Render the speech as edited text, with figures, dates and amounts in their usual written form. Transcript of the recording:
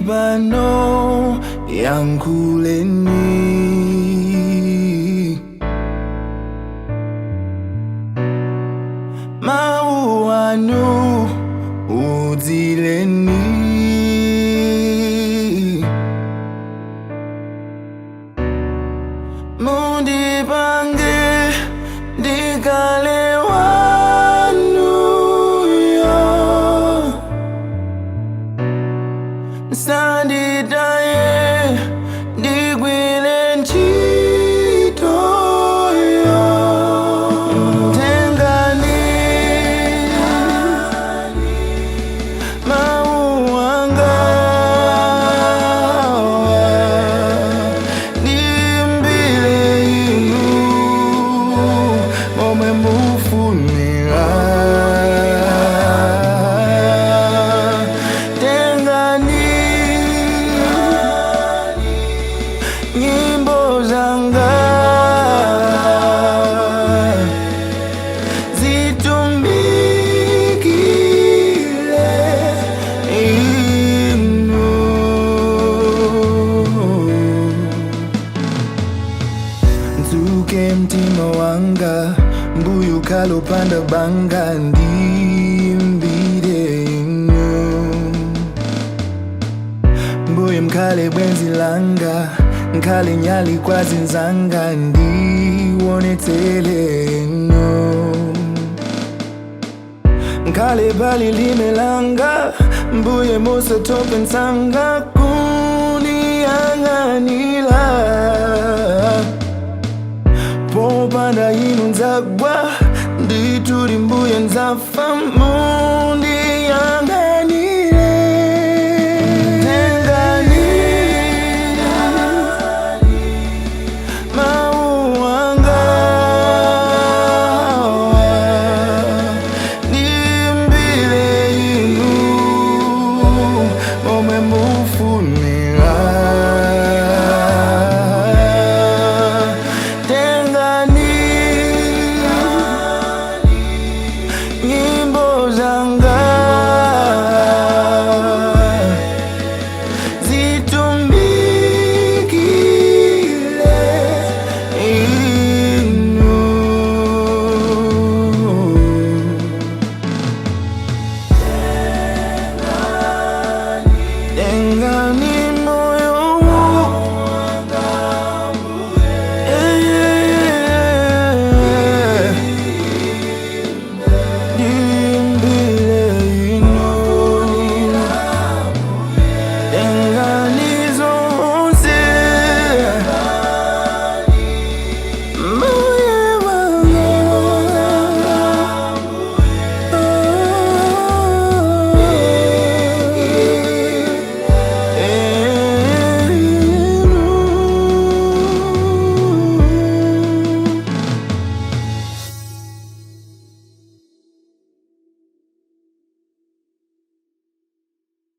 Ndili pano, yankhuleni. Mawu anu udzileni. Mundipange ndikhale wanuyo, sanditaye, ndigwile ntchitoyo. Tengani mawu anga, ndiimbile inu momwe mufunira. Tengani nyimbo zanga, zitumikile inu. Mtsuke mtima wanga, mbuye, ukhale opanda banga, ndiimbire inu. Mbuye, mkhale bwenzi langa, nkhale nyali kwa anzanga, ndionetsele inu. Nkhale palilime langa, mbuye, musatope msanga kuniyang'anila. Popanda inu ndzagwa ndithu, mbuye, ndzafa.